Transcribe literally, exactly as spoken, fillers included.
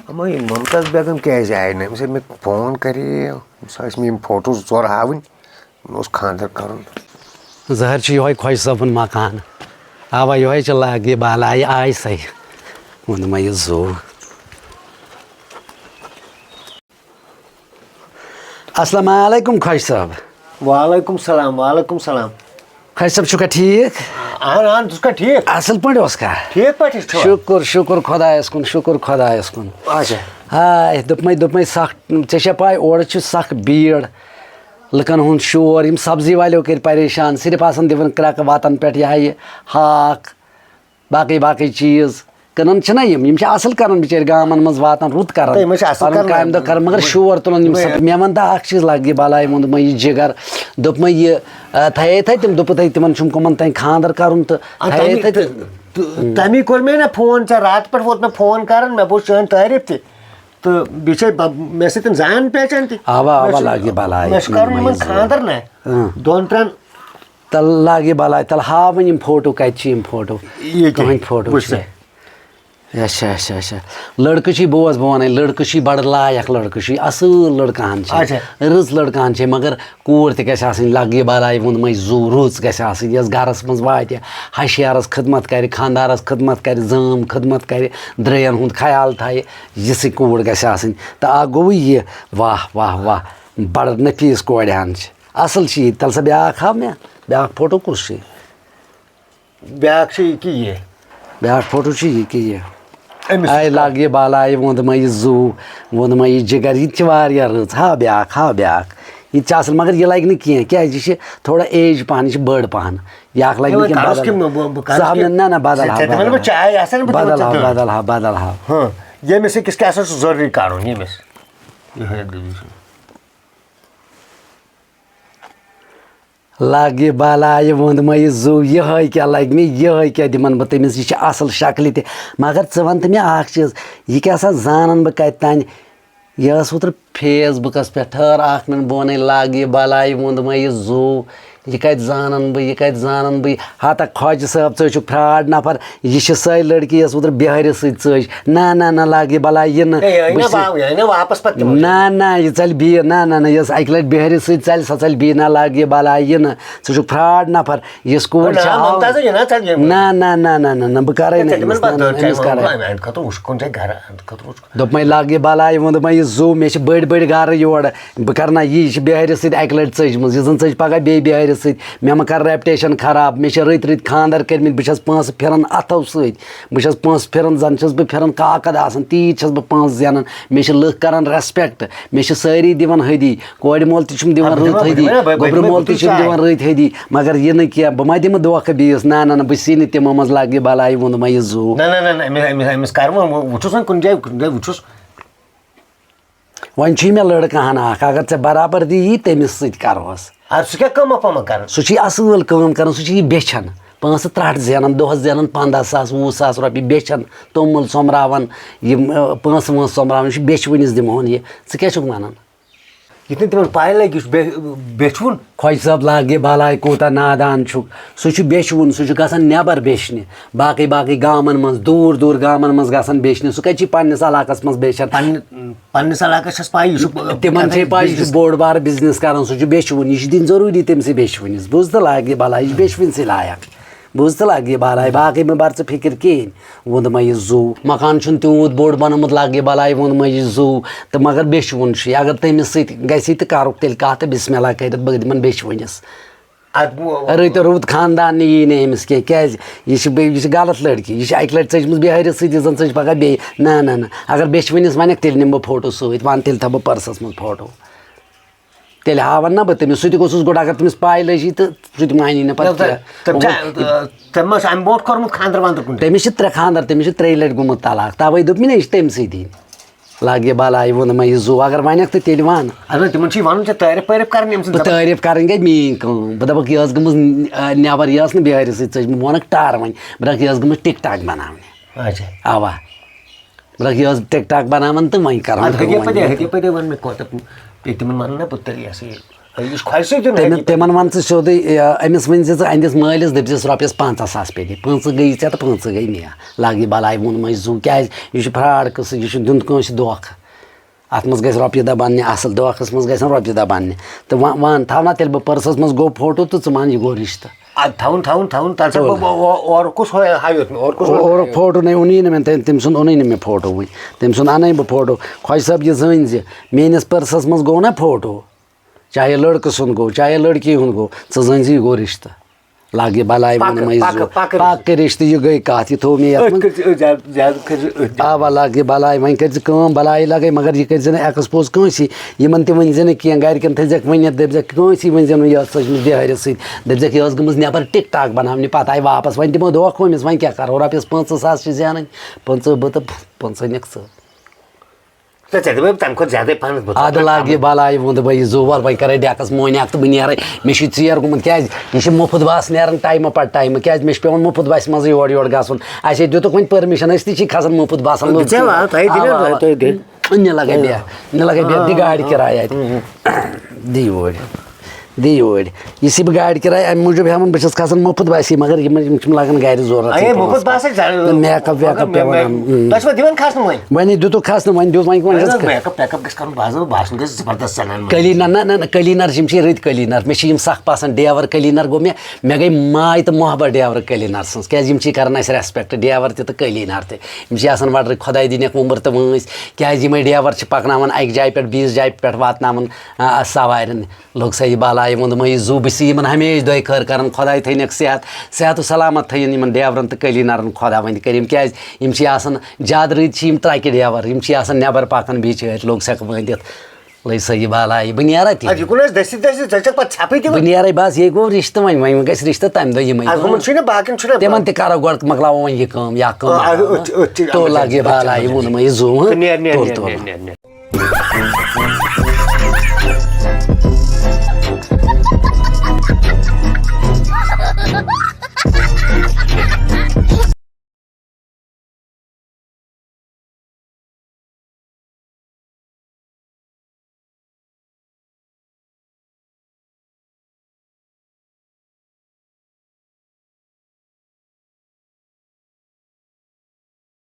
اما یہِ ممتاز بیگم کیازِ آیہِ نہٕ؟ أمِس ییٚلہِ مےٚ فون کرے، أمِس ٲسۍ مےٚ یِم فوٹو زٕ ژور ہاوٕنۍ، مےٚ اوس خانٛدر کرُن۔ ظٲہِر چھُ یِہوٚے خۄجہِ صٲبُن مکان۔ اوا، یِہوٚے چھُ لاگہِ بالایہِ آیہِ سَے۔ ووٚن مےٚ یہِ زُو۔ السلام علیکم خۄجہِ صٲب۔ وعلیکم سلام، وعلیکم سلام۔ خۄجہِ صٲب چھُکھا ٹھیٖک؟ اہن، اہن، ژٕ چھُکھا ٹھیٖک؟ اصل پٲٹھۍ اوسکھا؟ ٹھیٖک پٲٹھۍ چھُکھا؟ شُکُر، شُکُر خۄدایس کُن، شُکُر خۄدایس کُن۔ اچھا۔ ہاے، دوٚپمَے، دوٚپمَے سخ، ژےٚ چھےٚ پاے اورٕ چھِ سخ بیٖڑ، لُکن ہُنٛد شور، یِم سبزی والیو کٔرۍ پریشان، صرف آسان دِوان کرٛٮ۪کہٕ وَتَن پٮ۪ٹھ یہِ ہا یہِ ہاکھ، باقٕے باقٕے چیٖز۔ کٕنان چھِنہ یِم، یِم چھِ اَصٕل کَران بِچٲرۍ گامَن منٛز واتان، رُت کَران، تہٕ یِمَے چھِ اَصٕل پَنُن کَران۔ کامہِ دۄہ کَران، مگر یِمَے شور تُلان یِم یِمَے سب۔ مےٚ وَن تہٕ اَکھ چیٖز، لَگہِ بَلاے ووٚنُم یہِ جِگر، دوٚپمَے یہِ، آ، تھَیے تھَے تِم، دوٚپُتھ تھَے تِمَن چھُم کٕمَن تام خانٛدَر کَرُن تہٕ آ، تھَیے تَمی، تھَے تہٕ، تہٕ، تَمی کوٚر مےٚ نہ فون، ژےٚ راتہٕ پٮ۪ٹھ ووت مےٚ فون کَران، مےٚ بوٗز چٲنۍ تعٲریٖف تہِ۔ تہٕ بیٚیہِ چھے ب-، مےٚ سۭتۍ زان پہچان تہِ۔ اَوا، مےٚ اَوا، چھُ، لَگہِ بَلاے، مےٚ چھُ کَرُن یِمَن یِمَے زٕ۔ خانٛدَر نہ۔ اۭں۔ دۄن ترٛٮ۪ن۔ تَلہٕ لاگہِ بَلاے، تَلہٕ ہاو وۄنۍ یِم فوٹو، کَتہِ چھِ یِم فوٹو؟ ییٚکیٛاہ، کٕہٕنٛدۍ فوٹو وٕچھ چھِ؟ سا۔ اچھا، اچھا، اچھا۔ لٔڑکہٕ چھُے، بوز بہٕ وَنَے، لٔڑکہٕ چھُے بَڑٕ لایق لٔڑکہٕ چھُے، اَصٕل لٔڑکہٕ ہَن چھِ، اچھا۔ رٕژ لٔڑکہٕ ہَن چھِ، مگر کوٗر تہِ گژھِ آسٕنۍ لَگہِ بَلاے ووٚنمَے زُو، رٕژ گژھِ آسٕنۍ، یۄس گَرَس منٛز واتہِ، ہَشیارَس خدمت کَرِ، خانٛدارَس خدمت کَرِ، زٲم خدمت کَرِ، درٛیَن ہُنٛد خیال تھایہِ، یِژھٕے کوٗر گژھِ آسٕنۍ۔ تہٕ اَکھ گوٚوُے یہِ، واہ، واہ، واہ، بَڑٕ نفیٖس کورِ ہَن چھِ۔ اصل چھِ یہِ۔ تَلہٕ سا بیٛاکھ ہاو مےٚ، بیٛاکھ فوٹو کُس چھُ؟ بیٛاکھ چھُ یہِ کہِ یہِ۔ بیٛاکھ فوٹو چھُ یہِ کہِ یہِ۔ أمِس آے چھُ لاگہِ بالایہِ ووٚنٛد مےٚ یہِ زُو، ووٚنٛد مےٚ یہِ جِگر، یہِ تہِ چھِ واریاہ رٕژ۔ ہاو بیٛاکھ، ہاو بیٛاکھ۔ یہِ تہِ چھِ اصل، مگر یہِ لگہِ نہٕ کینٛہہ، کیٛازِ یہِ چھِ تھوڑا ایج پہن، یہِ چھِ بٔڑ پہن۔ یہِ اکھ لگہِ ہے، نہٕ وۄنۍ کینٛہہ، کَرُس بدل۔ کہِ بہٕ، بہٕ کَرُس ژٕ ہاو کہِ مےٚ، نہ، نہ، بدل ژےٚ، ہاو، ژےٚ دِمَے نہٕ بدل بہٕ ہاو۔ چاے آسَن، بہٕ دِمَے بدل ژےٚ ہاو، دۄد۔ بدل ہاو، بدل ہاو۔ ہاں، ییٚمِس أکِس کیٛاہ سا چھُ ضروٗری کَرُن، ییٚمِس۔ یِہوٚے دٔلیٖل چھِ۔ لگہِ بلاے ووٚنٛد مےٚ یہِ زُو، یِہوٚے کیٛاہ لگہِ مےٚ، یِہوٚے کیٛاہ دِمن بہٕ تٔمِس، یہِ چھِ اصل شکلہِ تہِ۔ مگر ژٕ وَن تہٕ مےٚ اکھ چیٖز، یہِ کیٛاہ سا زانن بہٕ کتہِ تانۍ؟ یہِ ٲس اوترٕ Facebook پٮ۪ٹھ، ٹھٔہر اکھ مِنٹ، بہٕ وَنے لگہِ بلاے ووٚنٛد مےٚ یہِ زُو، یہِ کتہِ زانن بہٕ، یہِ کتہِ زانن بہٕ؟ ہتا خۄجہِ صٲب، ژٕ چھُکھ fraud نفر، یہِ چھِ سۄے لڑکی، یۄس اوترٕ بِہٲرِس سۭتۍ ژٔج۔ نہ، نہ، نہ، لگہِ بلاے یہِ نہٕ۔ ہے، یہِ آیہِ بہٕ نہ چھُس وا-، یہِ آیہِ نہ واپس پتہٕ تِمن۔ نہ، نہ، یہِ ژَلہِ بیٚیہِ، نہ، نہ، نہ، یۄس اَکہِ لَٹہِ بِہٲرِس سۭتۍ ژَلہِ، سۄ ژَلہِ بیٚیہِ، نہ، لگہِ بلاے یہِ نہٕ۔ ژٕ چھُکھ fraud نفر، یُس کوٗر نہ، چھِ ہاو-، ممتازٕے یہِ نہ ژَلہِ یِمن۔ نہ، نہ، نہ، نہ، نہ، نہ، بہٕ کَرَے ہے، نہٕ ژےٚ تِمن أمِس، نہ، پتہٕ نہ، دٲر چھےٚ أمِس یِوان، کَرَے۔ بہٕ اَمہِ خٲطرٕ وٕچھ کُن چھےٚ گَرٕ، اَمہِ خٲطرٕ وٕچھ کُن۔ دوٚپمَے لگہِ بلاے، ووٚن دوٚپمَے یہِ زُو، مےٚ چھِ بٔڑۍ بٔڑۍ گَرٕ یورٕ، بہٕ کَرٕ نہ یہِ، یہِ چھِ بِہٲرِس سۭتۍ اَکہِ لَٹہِ ژٔجمٕژ، یہِ زَن ژٔج پَگاہ بیٚیہِ بِہٲرِس سۭتۍ، مےٚ مہ کَر reputation خراب، مےٚ چھِ رٕتۍ رٕتۍ خانٛدر کٔرمٕتۍ، بہٕ چھَس پونٛسہٕ پھِران اَتھو سۭتۍ۔ بہٕ چھَس پونٛسہٕ پھِران، زَن چھَس بہٕ پھِران کاکَد آسان، تیٖتۍ چھَس بہٕ پونٛسہٕ زینان۔ مےٚ چھِ لٕکھ کَران respect، مےٚ چھِ سٲری دِوان حٔدی، کورِ مول تہِ چھُم دِوان آ، بہٕ رٕتۍ دِمہٕ، حٔدی، بہٕ دِمہٕ، بہٕ گوٚبرٕ دِمہٕ، مول بہٕ تہِ تُلہٕ چھُم چاے۔ دِوان رٕتۍ حٔدی، مگر یہِ نہٕ کینٛہہ، بہٕ ما دِمہٕ دھوکہٕ بیٚیِس؟ نہ، نہ، نہ، بہٕ سی نہٕ تِمو منٛز لَگہِ بَلاے، ووٚن مےٚ یہِ زُو۔ نہ، نہ، نہ، نہ، أمِس، أمِس، أمِس کَرٕ وۄنۍ، وۄنۍ وٕچھُس وۄنۍ کُنہِ جایہِ، کُنہِ جایہِ وٕچھُس۔ وۄنۍ چھُے مےٚ لٔڑکہٕ ہنا اَکھ، اگر ژےٚ برابردی یی، تٔمِس سۭتۍ کَرٕہوس۔ اَدٕ سُہ کیٛاہ کٲمہ پٲمہ کَران؟ سُہ چھُے اَصٕل کٲم کَران، سُہ چھُ یہِ بیچھان۔ پونٛسہٕ ترٛٹھ زینان، دۄہَس زینان پنٛداہ ساس، وُہ ساس رۄپیہِ بیچھان، توٚمُل سۄمبراوان، یِم، ٲ، پونٛسہٕ وونٛسہٕ سۄمبراوان، یہِ چھُ بیچھوٕنِس دِوان یہِ۔ ژٕ کیٛاہ چھُکھ وَنان؟ یہِ نہٕ تِمَن پَے لَگہِ، یہِ چھُ بے-، بیچھوُن۔ خۄجہِ صٲب لاگہِ بَلاے، کوٗتاہ نادان چھُکھ۔ سُہ چھُ بیچھوُن، سُہ چھُ گژھان نٮ۪بَر بیچھنہِ۔ باقٕے باقٕے گامَن منٛز، دوٗر دوٗر گامَن منٛز گژھان بیچھنہِ۔ سُہ کَتہِ چھُے پنٛنِس علاقَس منٛز بیچھان؟ پنٛنہِ پننِس علاقس چھس پاے، یہِ چھُ تِمن چھے پاے، یہِ چھُ بوٚڑ بار business کران، سُہ چھُ بیچھوُن، یہِ چھُ دِنۍ ضروٗری تٔمۍ سٕے بیچھوٕنِس۔ بوٗزتھٕ لگہِ بلاے، یہِ چھُ بیچھوٕنۍ سٕے لایق۔ بوٗزتھٕ لگہِ بلاے، باقٕے مہ بر ژٕ فکر کِہینۍ۔ ووٚن دوٚپمَے یہِ زُو، مکان چھُنہٕ تیوٗت بوٚڑ بنومُت، لگہِ بلاے ووٚنمَے یہِ زُو۔ تہٕ مگر بیچھوُن چھُ یہِ، اگر تٔمِس سۭتۍ گژھی تہٕ کرُکھ تیٚلہِ کتھ تہٕ بسم اللہ کٔرِتھ بہٕ دِمن بیچھوٕنِس۔ اتھ بو- رٕتۍ روٗد خاندان نہٕ یی نہٕ أمِس کینٛہہ۔ کیٛازِ؟ یہِ چھِ بیٚیہِ، یہِ چھِ غلط لڑکی۔ یہِ چھِ اَکہِ لٹہِ ژٔجمٕژ بِہٲرِس سۭتۍ، یہِ زن ژٔج پگاہ بیٚیہِ۔ نہ، نہ، نہ۔ اگر بیٚچھوٕنِس ونکھ، تیٚلہِ نِمہٕ بہٕ فوٹو سۭتۍ۔ ون، تیٚلہِ تھاوٕ بہٕ پٔرسس منٛز فوٹو۔ تیٚلہِ ہاون نہ بہٕ تٔمِس۔ سُہ تہِ گوٚژھُس گۄڈٕ، اگر تٔمِس پاے لٔجی تہٕ سُہ تہِ مانی نہٕ پتہٕ نہ، کینٛہہ۔ تٔمۍ چھا، تٔمۍ ما چھُ امہِ برونٛٹھ کوٚرمُت خانٛدر واندر کُنہِ جایہِ؟ تٔمِس چھِ ترٛےٚ خانٛدر، تٔمِس چھِ ترٛیٚیہِ لٹہِ گوٚمُت طلاق۔ توے دوٚپ مےٚ نہ، یہِ چھِ تٔمۍ سٕے دِنۍ۔ لگہِ بلاے ووٚن مےٚ یہِ زُو، اگر ونکھ تہٕ تیٚلہِ ون۔ اَدٕ تِمن چھُے وَنُن، ژےٚ تعریٖف پٲریٖف کَرٕنۍ أمۍ سٕنٛز بہٕ دَپان۔ تعریٖف کَرٕنۍ گٔے میٛٲنۍ کٲم۔ بہٕ دَپکھ، یہِ ٲس گٔمٕژ، آ، نٮ۪بر، یہِ ٲس نہٕ بِہٲرِس سۭتۍ ژٔجمٕژ۔ بہٕ وَنکھ ٹارٕ وۄنۍ۔ بہٕ دَپکھ، یہِ ٲس گٔمٕژ TikTok بَناونہِ۔ اچھا۔ اَوا۔ بہٕ دَپکھ، یہِ ٲس TikTok بَناوان تہٕ وۄنۍ کَرو اَدٕ کٲم ہیٚکے وۄنۍ۔ پَتہٕ، ہیٚکے پَتہٕ وَن مےٚ کوتاہ، یہِ تِمن وَنُن نا، بہٕ تیٚلہِ یہِ ہسا یہِ یہِ چھُ خۄشہِ سۭتۍ دیُن تِمن حقیٖقت۔ تِمن وَن ژٕ سیوٚدُے، یہِ، أمِس ؤنۍ زِ ژٕ أمِس مٲلِس، دٔپۍ زِس رۄپیَس پنٛژاہ ساس پیٚیہِ، پٕنٛژٕہ گٔیی ژےٚ تہٕ پٕنٛژٕہ گٔے مےٚ، لَگہِ بَلاے ووٚن مےٚ زُو، کیٛازِ یہِ چھُ فراڈ قٕصہٕ، یہِ چھُ دیُن کٲنٛسہِ دھوکہٕ۔ اَتھ منٛز گژھِ رۄپیہِ دَہ بَننہِ اَصٕل، دھوکَس منٛز گژھن رۄپیہِ دَہ بَننہِ۔ تہٕ وۄنۍ وَن، تھاو نا تیٚلہِ بہٕ پٔرسَس منٛز گوٚو فوٹو تہٕ ژٕ وَن یہِ گوٚو رِشتہٕ۔ اَدٕ تھاوُن تھاوُن تھاوُن تَلہٕ سا بہٕ بہٕ- او- اورٕ کُس ہو- ہاویوتھ مےٚ اورٕ کُس ہو- اورُک فوٹو نے اوٚنُے نہٕ مےٚ، تٔمۍ تٔمۍ سُنٛد اوٚنُے نہٕ مےٚ فوٹو وٕنہِ۔ تٔمۍ سُنٛد اَنَے بہٕ فوٹو۔ خۄجہِ صٲب، یہِ زٲنۍ زِ میٛٲنِس پٔرسَس منٛز گوٚو نا فوٹو، چاہے لٔڑکہٕ سُنٛد گوٚو چاہے لٔڑکی ہُنٛد گوٚو، ژٕ زٲنۍ زِ یہِ گوٚو رِشتہٕ۔ لاگہِ بَلاے ووٚن پَکہٕ- مےٚ یہِ پَکہٕ- زُو۔ پَکہٕ پَکہٕ رِشتہٕ، یہِ گٔے کَتھ، یہِ تھوٚو مےٚ یَتھ أتھۍ منٛز۔ کٔرۍ زِ أتھۍ زیادٕ زیادٕ کٔرۍ زِ أتھۍ آ، وَلہٕ لاگہِ بَلاے، وۄنۍ کٔرۍ زِ کٲم، بَلاے لَگے، مگر یہِ کٔرۍ زِ نہٕ ایکسپوز کٲنٛسی۔ یِمَن تہِ ؤنۍ زِ نہٕ کینٛہہ، گَرِکٮ۪ن تھٲیزٮ۪کھ ؤنِتھ، دٔپۍزٮ۪کھ کٲنٛسی ؤنۍ زِ نہٕ یہِ ہسا چھِ مےٚ بِہٲرِس سۭتۍ، دٔپۍزٮ۪کھ یہِ ٲس گٔمٕژ نٮ۪بَر ٹِک ٹاک بَناونہِ، پَتہٕ آیہِ واپَس، وۄنۍ دِمو دھوکہٕ ہُمِس، وۄنۍ کیٛاہ کَرو، رۄپیَس پٕنٛژٕہ ساس چھِ زینٕنۍ، پٕنٛژٕہ بہٕ تہٕ پٕنٛژٕہ نِکھ ژٕ۔ تہٕ ژےٚ دَپے تَمہِ کھۄتہٕ زیادَے پَہَن بہٕ اَدٕ تھاوٕ لاگہِ بَلاے ووٚن دوٚپمَے یہِ زُو وَل وۄنۍ کَرَے ڈٮ۪کَس مۄہنی اَکھ تہٕ بہٕ نیرَے، مےٚ چھُ ژیر گوٚمُت، کیٛازِ یہِ چھِ مُفت بَس نیران ٹایمہٕ پَتہٕ ٹایمہٕ، کیٛازِ مےٚ چھُ پٮ۪وان مُفت بَسہِ منٛزٕے یورٕ یورٕ گژھُن۔ اَسے دیُتُکھ وۄنۍ پٔرمِشَن، أسۍ تہِ چھِ کھَسان مُفت بَسَن، لُکھ تہِ۔ ژےٚ وَ-، تۄہہِ دِنو اَوا، تۄہہِ، اَوا۔ تۄہہِ دِ۔ نہ لَگَے بیٚیہِ، نہ لَگَے بیٚیہِ، دِ گاڑِ کِراے اَتہِ۔ دِ یورٕ۔ دِ یورٕ۔ یہِ چھِ بہٕ گاڑِ کِراے اَمہِ موٗجوٗب ہٮ۪وان، بہٕ چھُس کھَسان مُفت بَسہِ، مگر یِمَن، یِم چھِم لَگان گَرِ ضوٚرَتھ۔ اَیے، مُفت بَس ہے زَن-، تہٕ میک اَپ ویک اَپ مگر پٮ۪وان مےٚ-، اَنُن۔ تۄہہِ چھُوا دِوان کھَسنہٕ وۄنۍ؟ وۄنۍ دیُتُکھ کھَسنہٕ، وۄنۍ دیُت وۄنۍ، وۄنۍ اَہَن حظ، حظ کٔر۔ میک اَپ ویک اَپ گژھِ کَرُن، بہٕ حظ، باسُن گژھِ زبردست زَنان مٔنٛزۍ۔ کٔلیٖنَر، نہ، نہ، نہ، کٔلیٖنَر چھِ، یِم چھِ رٕتۍ کٔلیٖنَر۔ مےٚ چھِ یِم سَخ پَسنٛد۔ ڈیوَر کٔلیٖنَر گوٚو مےٚ، مےٚ گٔے ماے تہٕ محبت ڈیوَر کٔلیٖنَر سٕنٛز، کیٛازِ یِم چھِ کَران اَسہِ رٮ۪سپٮ۪کٹ، ڈیوَر تہِ تہٕ کٔلیٖنَر تہِ۔ یِم چھِ آسان وَٹرٕکۍ، خۄداے دِنَکھ وُمبٕر تہٕ وٲنٛسۍ، کیٛازِ یِمَے ڈیوَر چھِ پَکناوان اَکہِ جایہِ پٮ۪ٹھ بیٚیِس جایہِ پٮ۪ٹھ واتناوان، آ، سَوارٮ۪ن۔ لوٚگ سا یہِ بَلاے ووٚن دوٚپمَے یہِ زُو، بہٕ چھُس یِمَن ہمیشہِ دۄیہِ خٲر کَران، خۄداے تھٲینَکھ صحت، صحت و سلامت تھٲیِن یِمَن ڈیورَن تہٕ کٔلیٖنَرَن خۄداوَندِ کٔرِیٖم، کیٛازِ یِم چھِ آسان زیادٕ رٕتۍ چھِ یِم ترٛکہِ ڈیور، یِم چھِ آسان نٮ۪بَر پَکان بِچٲرۍ، لوٚگ سا وٲنٛدِتھ، لٔج سا یہِ بَلاے، بہٕ نیرا تہِ۔ اَدٕ یہِ کُن ٲسۍ دٔستی دٔستی، ژےٚ چھَکھ پَتہٕ ژھٮ۪پٕے دِوان۔ بہٕ نیرَے بَس، یہِ گوٚو رِشتہٕ وۄنۍ، وۄنۍ گژھِ رِشتہٕ تَمہِ دۄہ یِمَے اَدٕ ہُمَن چھُنہ باقیَن چھُنہ تِمَن تہِ کَرو گۄڈٕ مۄکلاوو وۄنۍ یہِ کٲم یا کٲم آ، اَدٕ مۄکلاوو۔ أتھۍ چھِ، أتھۍ چھِ، تو اَدٕ لَگہِ چھِ، بَلاے، أتھۍ چھِ۔ ووٚن مےٚ یہِ زُو، ہاں؟ تہٕ نیر، نیر، تُل، نیر، تُل۔ نیر، نیر، نیر۔